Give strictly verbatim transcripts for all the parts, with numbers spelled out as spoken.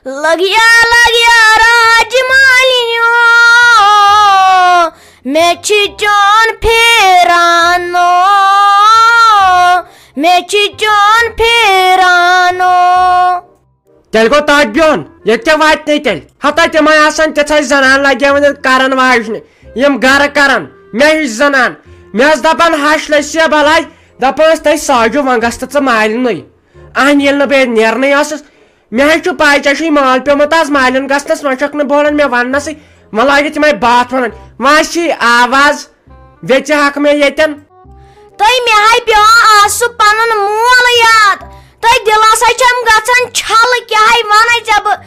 لگیا لگیا راج مالیو، مےٚ چھِ چون پھیرانو، مےٚ چھِ چون پھیرانو۔ تیٚلہِ گوٚو تَتھ بِہُن، ییٚتہِ کیٛاہ واتہِ نہٕ تیٚلہِ؟ ہتا تِمَے آسَن تِژھے زنان لگیمٕژ کرن واجنہِ، یِم گرٕ کرن، مےٚ ہِش زنان۔ مےٚ ٲس دپان ہش لٔسیا بلاے، دپان ٲس تٔتھۍ ساجو ونٛگس تہٕ ژٕ مالِنٕے۔ اہن ییٚلہِ نہٕ بہٕ ییٚتہِ نیرنٕے ٲسٕس، مےٚ حظ چھُ پاے ژےٚ چھُے مال پیومُت آز مالِن گژھنس، وۄنۍ چھکھ نہٕ بولان مےٚ وننسٕے، وۄنۍ لٲگِتھ یِمے باتھ ونٕنۍ۔ وۄنۍ آسی آواز، ویژِ حق مےٚ ییٚتٮ۪ن۔ تہٕ مےٚ ہاے پیوان آز سُہ پنُن مول یاد۔ تہٕ دِلس ہاے چھم گژھان چھل، کیٛاہ ہاے ونَے ژےٚ بہٕ؟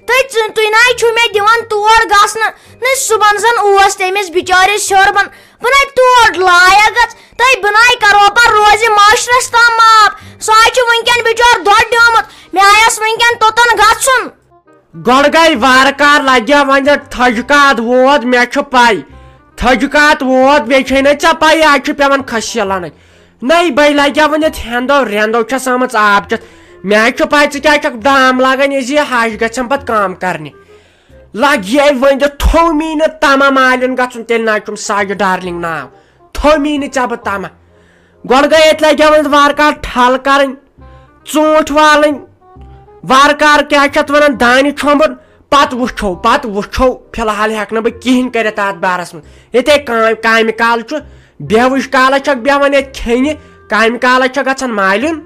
تہٕ ژٕ، تُہۍ نہ ہاے چھِو مےٚ دِوان تور گژھنہٕ۔ نہ صُبحن زن اوس تٔمِس بِچٲرِس ہیوٚرمُن۔ بہٕ نَے تور لایق گٔژھ، تہٕ بہٕ نَے کرو پتہٕ روزِ معاشرس تام معاف۔ سُہ ہاے چھُ وٕنکٮ۪ن بِچور دۄد ڈیومُت۔ مےٚ ہاے اوس وٕنکٮ۪ن توٚتن گژھُن۔ گۄڈٕ گٔے وارٕ کار لگیا وۄنۍ تھٔج کاد ووت، مےٚ چھُ پَے۔ تھٔج کاد ووت، بیٚیہِ چھے نہ ژےٚ پَیی، آز چھُ پٮ۪وان کھٔسہِ لَنٕنۍ۔ نَے بَے لگیا وۄنۍ یَتھ ہٮ۪نٛدو رٮ۪نٛدو چھَس آمٕژ آب چٮ۪تھ۔ مےٚ حظ چھُ پَے ژٕ کیٛازِ چھَکھ دام لاگان، یہِ زِ یہِ ہَش گژھٮ۪م پَتہٕ کٲم کرنہِ۔ لگہِ ہے وۄنۍ تہٕ تھوٚو مے نہٕ تَمہ مالیُن گژھُن، تیٚلہِ نہ چھُم ساجہِ ڈارلِنٛگ ناو۔ تھوٚو مے نہٕ ژےٚ بہٕ تَمہ۔ گۄڈٕ گٔے اَتہِ لگیا وۄنۍ وارٕ کار ٹھل کرٕنۍ، ژوٗنٛٹھۍ والٕنۍ، وارٕ کارٕ کیٛاہ چھِ اَتھ وَنان، دانہِ چھۄمبُن، پَتہٕ وٕچھو، پَتہٕ وٕچھو۔ فی الحال ہٮ۪کہٕ نہٕ بہٕ کِہیٖنۍ کٔرِتھ اَتھ بارَس منٛز۔ ییٚتے کامہِ، کامہِ کالہٕ چھُ، بیٚہوٕج کالَس چھَکھ بیٚہوان ییٚتہِ کھیٚنہِ، کامہِ کالَس چھَکھ گژھان مالیُن۔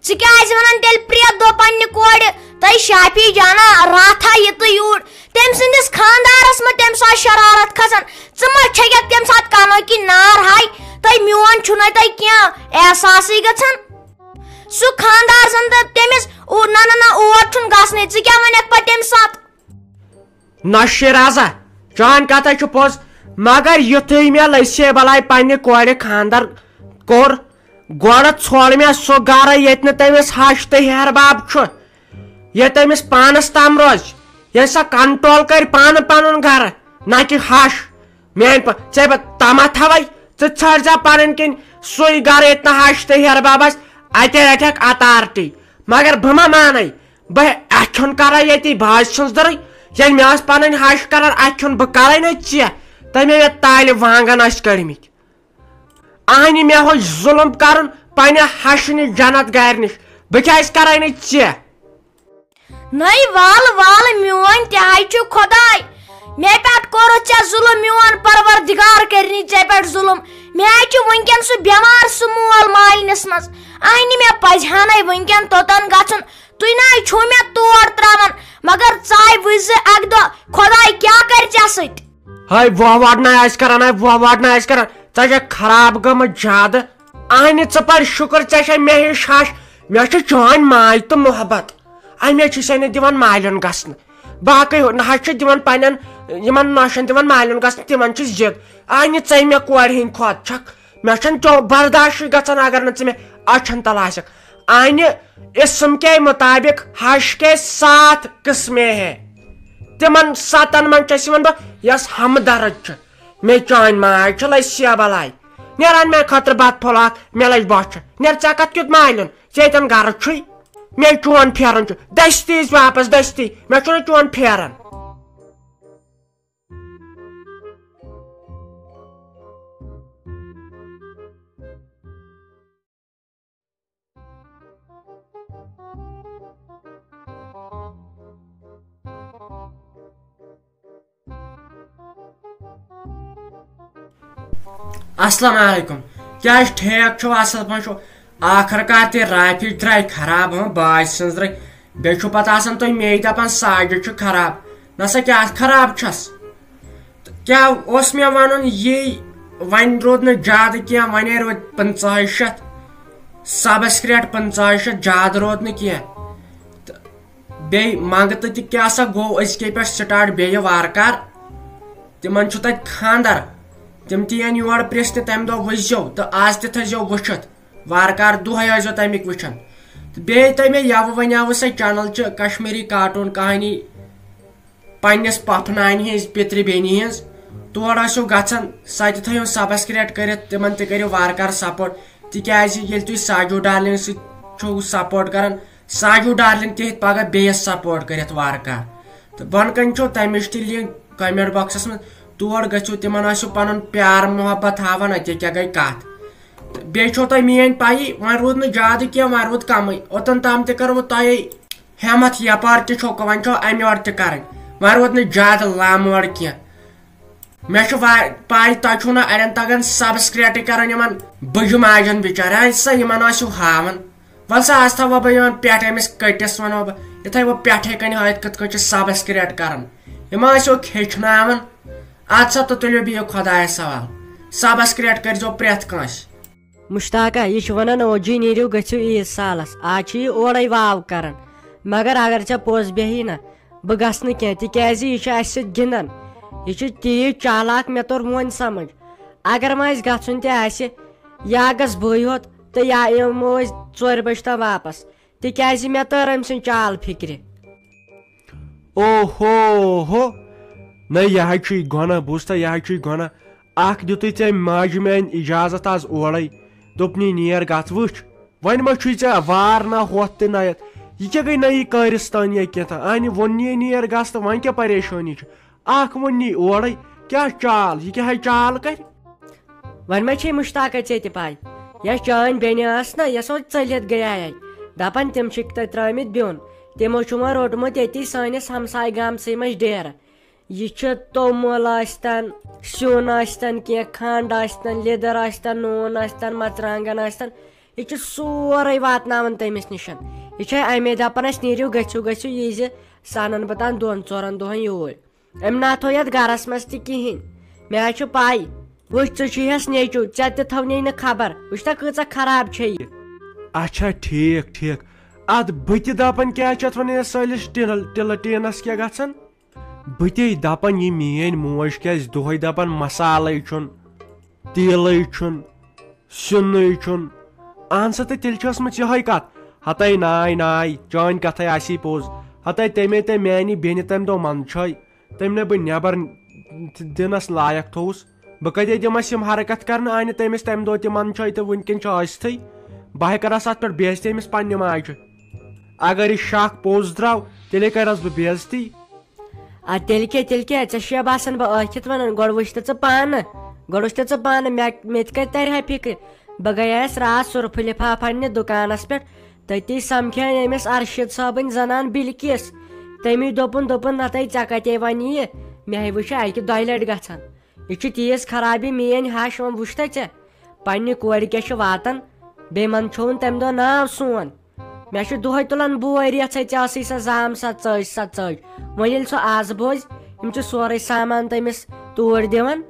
ژٕ کیٛازِ وَنان تیٚلہِ پرٛٮ۪تھ دۄہ پنٛنہِ کورِ، تۄہہِ شافی جانا راتھا یہِ تہٕ یوٗرۍ؟ تٔمۍ سٕنٛدِس خانٛدارَس منٛز تٔمۍ ساتہٕ شرارت کھسان۔ ژٕ ما چھَکھ یَتھ تَمہِ ساتہٕ کَنو کِنۍ نار ہاے؟ تۄہہِ میون چھُنَے تۄہہِ کینٛہہ احساسٕے گژھان۔ سُہ خانٛدار زَن تہٕ تٔمِس او-، نہ، نہ، نہ، اور چھُنہٕ گژھنٕے۔ ژٕ کیٛاہ وَنَکھ پَتہٕ تَمہِ ساتہٕ؟ نہ شیرازا، چٲنۍ کَتھ ہے چھِ پوٚز، مگر یُتھُے مےٚ لٔسے بَلاے پنٛنہِ کورِ خانٛدر کوٚر، گۄڈٕ ژھول مےٚ سُہ گَرٕ ییٚتہِ نہٕ تٔمِس ہَش تہٕ ہیٚہَر بَب چھُ، ییٚتہِ تٔمِس پانَس تام روزِ، ییٚلہِ سۄ کنٹرول کَرِ پانہٕ پَنُن گَرٕ، نہ کہِ ہَش۔ میٛانہِ پا-، ژےٚ بہٕ تَمَتھ تھاوَے، ژٕ ژھٲرۍ زِ پَنٕنۍ کِنۍ سُے گَرٕ ییٚتہِ نہٕ ہَش تہٕ ہیٚہَر بَب آسہِ، اَتے رَٹہِ ہٮ۪کھ اتھارٹی۔ مگر بہٕ ما مانَے؟ بہٕ اَتھِ کھیوٚن کَرا ییٚتی، بہٕ حظ چھُس دٔرٕے۔ ییٚلہِ مےٚ ٲس پَنٕنۍ ہَش کَران اَتھِ کھیوٚن، بہٕ کَرَے نہٕ ژےٚ۔ تَمے مےٚ تالہِ وانٛگَن ٲسۍ کٔڑمٕتۍ۔ اہنہِ مےٚ ہوٚچھ ظُلُم کَرُن پنٛنہِ ہَشہِ نِش جنت گارِ نِش۔ بہٕ کیٛازِ کَرَے نہٕ ژےٚ؟ نَے وَل وَل میون تہِ ہاے چھُ خۄداے۔ مےٚ پٮ۪ٹھ کوٚرُتھ ژےٚ ظُلُم، میون پروردگار کَرِ نہٕ ژےٚ پٮ۪ٹھ ظُلُم۔ مےٚ ہاے چھُ وٕنکٮ۪ن سُہ بٮ۪مار سُہ مول مالِنِس منٛز۔ اہنہِ مےٚ پَزِ ہا نَے وٕنکٮ۪ن توٚتَن گژھُن۔ تُہۍ نہ حظ چھِو مےٚ تور ترٛاوان، مگر ژاے وٕچھ زِ اَکہِ دۄہ خۄداے کیٛاہ کَرِ ژےٚ سۭتۍ۔ ہاے وۄہ وۄڈ نہ آسہِ کران، ہاے وۄہ وۄڈ نہ آسہِ کران، ژےٚ چھےٚ خراب گٔمٕژ زیادٕ۔ اہنہِ ژٕ پر شُکر، ژےٚ چھےٚ مےٚ ہِش ہش، مےٚ چھِ چٲنۍ ماے تہٕ محبت، اَمے چھِ سےٚ نہٕ دِوان مالیُن گژھنہٕ۔ باقٕے نہ حظ چھِ دِوان پننٮ۪ن یِمن نۄشن دِوان مالیُن گژھنہٕ، تِمن چھِ ضد۔ اہنہِ ژےٚ مےٚ کورِ ہِنٛدۍ کھۄتہٕ چھکھ، مےٚ چھَنہٕ چو-، برداشٕے گژھان اگر نہٕ ژٕ مےٚ أچھن تل آسکھ۔ اہنہِ اسم کے مطابق ہش کے سات قسمیں ہیں۔ تِمن ستن منٛز چھَس یِوان بہٕ یۄس ہمدرد چھِ۔ مےٚ چٲنۍ ماے چھِ لٔج سیبلاے۔ نیران مےٚ خٲطرٕ بتہٕ پھوٚل اکھ، مےٚ لٔج بۄچھِ۔ نیر ژےٚ کتھ کیُتھ مالیُن؟ ژےٚ ییٚتٮ۪ن گرٕ چھُے۔ مےٚ چون پھیرُن چھُ۔ دستی یِژ واپس دستی۔ مےٚ چھُنہٕ چون پھیران۔ السلام علیکم۔ کیٛاہ ٹھیک چھُو، اصل پٲٹھۍ چھُو؟ آخر کار تہِ رافی درٛاے خراب، ہاں، باج سٕنٛز درٛاے۔ بیٚیہِ چھُو پتہٕ آسان تُہۍ مے دپان ساجد چھُ خراب۔ نہ سا کیٛاہ خراب چھس؟ تہٕ کیٛاہ اوس مےٚ ونُن یی؟ وۄنۍ روٗد نہٕ زیادٕ کینٛہہ، وۄنۍ روٗدۍ پنٛژاہے شیٚتھ۔ سبسکرایب پنٛژاہے شیٚتھ، زیادٕ روٗد نہٕ کینٛہہ۔ تہٕ بیٚیہِ منٛگہٕ تہٕ تہِ کیٛاہ سا گوٚو أزکے پٮ۪ٹھ start بیٚیہِ وارٕ کار۔ تِمن چھُ تتہِ خانٛدر۔ تِم تہِ یِن یور پرٛژھنہِ تمہِ دۄہ وٕچھزیو تہٕ آز تہِ تھٲیزیو وٕچھِتھ۔ وارٕ کارٕ دۄہے ٲسۍزیو تَمِکۍ وٕچھان۔ تہٕ بیٚیہِ تۄہہِ مےٚ یَوٕ وَنیٛاوٕ سۄ channel چھِ کشمیٖری cartoon کہانی پنٛنِس پۄپھٕ نانہِ ہِنٛز، پِترِ بیٚنہِ ہِنٛز۔ تور ٲسِو گژھان، سۄ تہِ تھٲیِو subscribe کٔرِتھ، تِمَن تہِ کٔرِو وارٕ کارٕ support، تِکیٛازِ ییٚلہِ تُہۍ ساجو darling سۭتۍ چھِو support کران، ساجو ڈارلنگ تہِ ہیٚکہِ پگاہ بیٚیِس سپورٹ کٔرِتھ وارٕ کارٕ۔ تہٕ بۄنہٕ کنہِ چھو تمِچ تہِ لنک کمنٹ باکسس منٛز، تور گٔژھِو، تِمن آسِو پنُن پیار محبت ہاوان، اتہِ کیٛاہ گٔے کتھ۔ تہٕ بیٚیہِ چھو تۄہہِ میٲنۍ پَیی، وۄنۍ روٗد نہٕ زیادٕ کینٛہہ، وۄنۍ روٗد کمٕے۔ اوٚتن تام تہِ کٔروٕ تۄہے ہٮ۪متھ، یپارٕ تہِ چھو، وۄنۍ چھو امہِ یورٕ تہِ کرٕنۍ، وۄنۍ روٗد نہٕ زیادٕ لامور کینٛہہ۔ مےٚ چھُ وا-، پَے تۄہہِ چھُو نہٕ اَڑٮ۪ن تَگان سبسکرٛیٹٕے کَرُن یِمَن بٕجہِ ماجَن بِچارٮ۪ن۔ اَتہِ سا یِمَن ٲسِو ہاوان۔ وَلہٕ سا، آز تھاوَو بہٕ یِمَن پٮ۪ٹھ أمِس کٔٹِس وَنو بہٕ، یِتھَے بہٕ پٮ۪ٹھَے کَنہِ ہٲوِتھ کِتھ کٔنۍ چھِ سبسکرٛیٹ کَرُن۔ یِم ٲسِو ہیٚچھناوان۔ اَدٕ سا تہٕ تُلِو بِہِو خۄدایَس حوالہٕ۔ سبسکرٛیٹ کٔرۍزیو پرٛٮ۪تھ کٲنٛسہِ۔ مشتاقہ، یہِ چھُ ونان، "او جی، نیٖرِو، گٔژھِو عیٖد سالس۔ آز چھُ یہِ اورے واو کران۔ مگر اگر ژےٚ پوٚز بیہی نہ، بہٕ گژھٕ نہٕ کینٛہہ، تِکیازِ یہِ چھُ اسہِ سۭتۍ گِنٛدان۔ یہِ چھُ تیٖژ چالاک، مےٚ توٚر وۄنۍ سمجھ۔ اگر وۄنۍ اسہِ گژھُن تہِ آسہِ، یا گژھ بٕے یوت تہٕ یا یِمو أسۍ ژورِ بجہِ تام واپس، تِکیازِ مےٚ تٔر أمۍ سٕنٛز چال فِکرِ۔" اوہو ہو، نہ، یہِ حظ چھُے گۄناہ، بوٗزتھا، یہِ حظ چھُے گۄناہ۔ اکھ دیُتُے ژےٚ ماجہِ میانہِ اجازت آز اورے، دوٚپنی، "نیر گژھ وٕچھ۔" وۄنۍ ما چھُے ژےٚ وار نہ ہۄتھ تہِ نہ یتھ؟ یہِ کیٛاہ گٔے نٔیی کٲرِستٲنیہ کینٛہہ تہٕ؟ اہنہِ ووٚننی نیر گژھ تہٕ وۄنۍ کیٛاہ پریشٲنی چھِ؟ اکھ ووٚننی اورے، کیٛاہ چال؟ یہِ کیٛاہ ہے چال کرِ؟ وۄنۍ ما چھے مشتاقہ ژےٚ تہِ پَے؟ یۄس چٲنۍ بیٚنہِ ٲس نہ، یۄس وۄنۍ ژٔلِتھ گٔیے اَتہِ، دَپان تِم چھِکھ تَتہِ ترٛٲومٕتۍ بیوٚن۔ تِمو چھُ وۄنۍ روٚٹمُت ییٚتی سٲنِس ہمسایہِ گامسٕے منٛز ڈیرٕ۔ یہِ چھُ توٚمُل ٲسۍتن، سیُن ٲسۍتن، کینٛہہ کھنٛڈ ٲسۍتن، لیٚدٕر ٲسۍتن، نوٗن ٲسۍتن، مَرژٕوانٛگن ٲسۍتن، یہِ چھُ سورُے واتناوان تٔمِس نِش۔ یہِ چھےٚ اَمے دَپان، "اَسہِ نیٖرِو، گٔژھِو، گٔژھِو، یہِ زِ سۄ اَنن بہٕ تَنہٕ دۄن ژورَن دۄہَن یوٗرۍ۔" أمۍ نہ تھوٚو یَتھ گرس منٛز تہِ کِہیٖنۍ۔ مےٚ حظ چھُ پَے۔ وٕچھ، ژٕ چھُے ہَس نیٚچوٗ، ژےٚ تہِ تھٲونَے نہٕ خبر۔ وٕچھ تہ، کۭژاہ خراب چھےٚ یہِ۔ اچھا، ٹھیٖک، ٹھیٖک۔ اَدٕ بہٕ تہِ دَپان، کیٛاہ چھِ اَتھ وَنان، یَتھ سٲلِس ٹِنَل-، ٹِلہٕ ٹیٖنَس کیٛاہ گژھان؟ بہٕ تے دَپان، یہِ میٛٲنۍ موج کیٛازِ دۄہَے دَپان، "مصالَے چھُن، تیٖلٕے چھُن، سیُنٕے چھُن"؟ اہن سا، تہٕ تیٚلہِ چھِ ٲسمٕژ یِہوٚے کَتھ۔ ہَتَے ناے، ناے، چٲنۍ کَتھَے آسی پوٚز۔ ہَتَے تَمے تَمہِ میٛانہِ بیٚنہِ تَمہِ دۄہ منٛدچھٲے۔ تٔمۍ نہٕ بہٕ نٮ۪بر دِنس لایق تھووُس۔ بہٕ کتہِ دِمس یِم حرکت کرنہٕ؟ آنہِ تٔمِس تمہِ دۄہ تہِ منٛدچھٲے تہٕ وٕنکیٚن چھُ ٲستھٕے۔ بہٕ ہا کرٕ ہا اتھ پٮ۪ٹھ بے عزتی أمِس پننہِ ماجہِ۔ اگر یہِ شکھ پوٚز درٛاو، تیٚلے کرس بہٕ بے عزتی۔ آ، تیٚلہِ کیٛاہ، تیٚلہِ کیٛاہ؟ ژےٚ چھُیا باسان بہٕ ٲکھِتھ ونان؟ گۄڈٕ وٕچھ تہٕ ژٕ پانہٕ، گۄڈٕ وٕچھ تہٕ ژٕ پانہٕ، مےٚ، مےٚ تہِ کتہِ ترِ ہا فکرِ۔ بہٕ گٔیس راتھ سُرفہٕ لفافہٕ اننہِ دُکانس پٮ۪ٹھ، تٔتی سمکھے أمِس ارشد صٲبٕنۍ زنان بلقیس۔ تٔمی دوٚپُن، دوٚپُن، "نتہٕ ژےٚ کتے ونہِ یہِ؟ مےٚ ہے وٕچھ اکہِ دۄیہِ لٹہِ گژھان۔ یہِ چھِ تیٖژ خرابی میٲنۍ ہش، وۄنۍ وٕچھ تہ ژےٚ، پننہِ کورِ کیٛاہ چھِ واتان، بیٚیہِ منٛدچھووُن تمہِ دۄہ ناو سون۔ مےٚ چھُ دۄہے تُلان بورۍ، یژھے ژےٚ ٲسٕے سۄ زام سۄ ژٔج، سۄ ژٔج۔ وۄنۍ ییٚلہِ سُہ از بوزِ، یِم چھِ سورُے سامان تٔمِس توٗرۍ دِوان۔"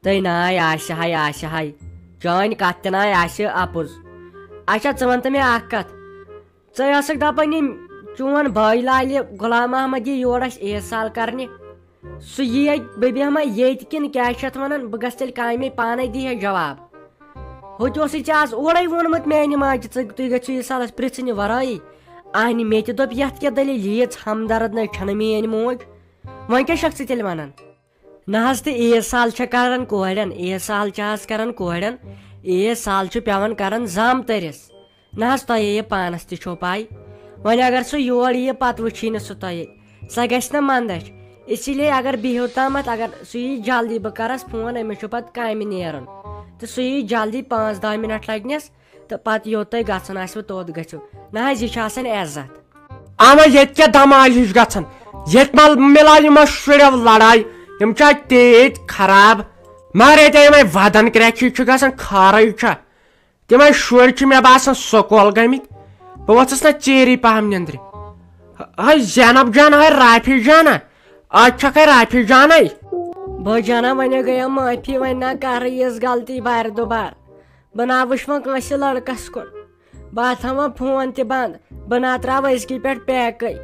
تہٕ ناے آسہِ ہاے، آسہِ ہاے، چٲنۍ کتھ تہِ ناے آسہِ اپُز۔ اچھا، ژٕ وَن تہٕ مےٚ اکھ کتھ۔ ژٕ ٲسٕکھ دپان، یِم چون بٲے لالہِ غلام محمد یی یور اَسہِ عیٖد سال کرنہِ۔ سُہ یی، بہٕ بیٚہمہ ییٚتہِ کِنہٕ کیٛاہ چھِ اَتھ وَنان، بہٕ گژھٕ تیٚلہِ کامے، پانے دِیہِ ہے جواب۔ ہُتہِ اوسُے ژےٚ آز اورَے ووٚنمُت میانہِ ماجہِ، ژٕ، تُہۍ گٔژھِو عیٖد سالس پرٛژھنہِ ورٲیی۔ اہنہِ، مےٚ تہِ دوٚپ، یَتھ کیٛاہ دٔلیٖل، ییٖژ ہمدرد نَے چھَنہٕ میٲنۍ موج۔ وۄنۍ کیٛاہ چھَکھ ژٕ تیٚلہِ وَنان؟ نہ حظ، تہٕ عیٖد سال چھےٚ کران کورٮ۪ن، عیٖد سال چھِ حظ کران کورٮ۪ن، عیٖد سال چھُ پٮ۪وان کران زامتٕرِس۔ نہ حظ، تۄہے یہِ پانس تہِ چھو پاے۔ وۄنۍ اگر سُہ یور یِیہِ، پتہٕ وٕچھی نہٕ سُہ تۄہے، سۄ گژھِ نہ مندچھ۔ اسی لیے اگر بِہِو تامتھ، اگر سُہ یی جلدی، بہٕ کرس فون، أمِس چھُ پتہٕ کامہِ نیرُن، تہٕ سُہ یی جلدی، پانٛژھ دہ منٹ لگنس۔ تہٕ پتہٕ یوٚت تۄہہِ گژھُن آسِوٕ، توٚت گٔژھِو۔ نہ حظ، یہِ چھُ آسان عزت۔ اما ییٚتہِ کیٛاہ دمالہِ ہِش گژھان؟ ییٚتہِ ما مِلان یِمو شُریو لڑاے؟ یِم چھا تیٖتۍ خراب؟ مگر ییٚتہِ یِمے ودن کرٛٮ۪کھ ہِش چھِ گژھان، خٲرٕے چھا؟ تِمے شُرۍ چھِ مےٚ باسان سکوٗل گٔمٕتۍ۔ بہٕ وۄتھُس نہ ژیٖری پہم نیٚنٛدرِ۔ ہاے زینب جان، ہاے رافی جانا، آز چھکھے رافی جانے؟ بہٕ جانا، وۄنۍ گٔیَم معٲفی، وۄنۍ نہ کرٕ یِژھ غلطی بارِ دُبار۔ بہٕ نہ وٕچھٕ وۄنۍ کٲنٛسہِ لڑکس کُن۔ بہٕ تھاوان فون تہِ بنٛد، بہٕ نہ ترٛاوٕ أزکی پٮ۪ٹھ پیکٕے۔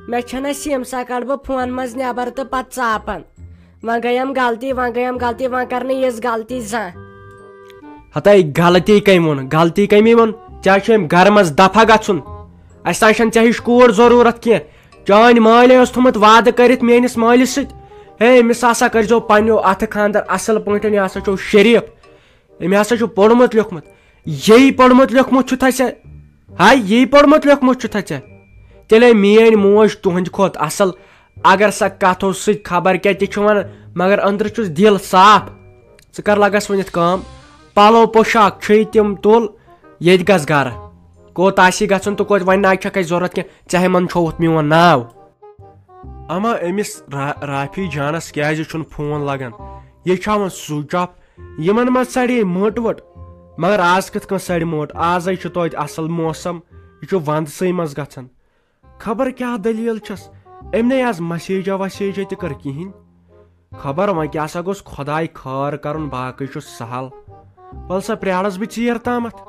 مےٚ چھَنہٕ سِم، سۄ کڑٕ بہٕ فون منٛز نٮ۪بر تہٕ پتہٕ ژاپن۔ وۄنۍ گٔیم غلطی، وۄنۍ گٔیم غلطی، وۄنۍ کرٕ نہٕ یِژھ غلطی زانٛہہ۔ ہتے غلطی کٔمۍ ووٚن؟ غلطی کٔمی ووٚن؟ ژےٚ چھُ أمۍ گرٕ منٛز دفعہ گژھُن۔ اَسہِ تام چھَنہٕ ژےٚ ہِش کوٗر ضروٗرت کینٛہہ۔ چٲنۍ مٲلۍ اوس تھوٚمُت وعدٕ کٔرِتھ میٲنِس مٲلِس سۭتۍ، "ہے، أمِس ہسا کٔرۍزیو پننیو اتھٕ خانٛدر اصل پٲٹھۍ، یہِ ہسا چھُو شریٖف۔" أمۍ ہسا چھُ پوٚرمُت لیوٚکھمُت۔ یی پوٚرمُت لیوٚکھمُت چھُتھا ژےٚ؟ ہاے، یی پوٚرمُت لیوٚکھمُت چھُتھا ژےٚ؟ تیٚلے میٲنۍ موج تُہنٛدِ کھۄتہٕ اصل۔ اگر سۄ کتھو سۭتۍ خبر کیٛاہ تہِ چھِ ونان، مگر أنٛدرٕ چھُس دِل صاف۔ ژٕ کر لگس ؤنِتھ کٲم، پلو پوشاک چھُے تِم تُل، ییٚتہِ گژھ گرٕ۔ کوٚت آسی گژھُن تہٕ کوٚت؟ وۄنۍ نہ چھکھ اَسہِ ضروٗرت کینٛہہ، ژےٚ ہے منٛز چھووُتھ میون ناو۔ اما أمِس را-، رافی جانس کیٛازِ چھُنہٕ فون لگان؟ یہِ چھُ ہاوان سُچ آف۔ یِمن ما سڑے مٔٹ ؤٹ؟ مگر آز کِتھ کٔنۍ سڑِ مٔٹ؟ آزے چھُ توتہِ اصل موسم، یہِ چھُ ونٛدسٕے منٛز گژھان۔ خبر کیٛاہ دٔلیٖل چھس، أمۍ نے آز مسیجا وسیجا تہِ کٔر کِہیٖنۍ۔ خبر وۄنۍ کیٛاہ سا گوٚژھ خۄداے خٲر کرُن، باقٕے چھُ سہل۔ ول سا پرٛارس بہٕ ژیر تامتھ۔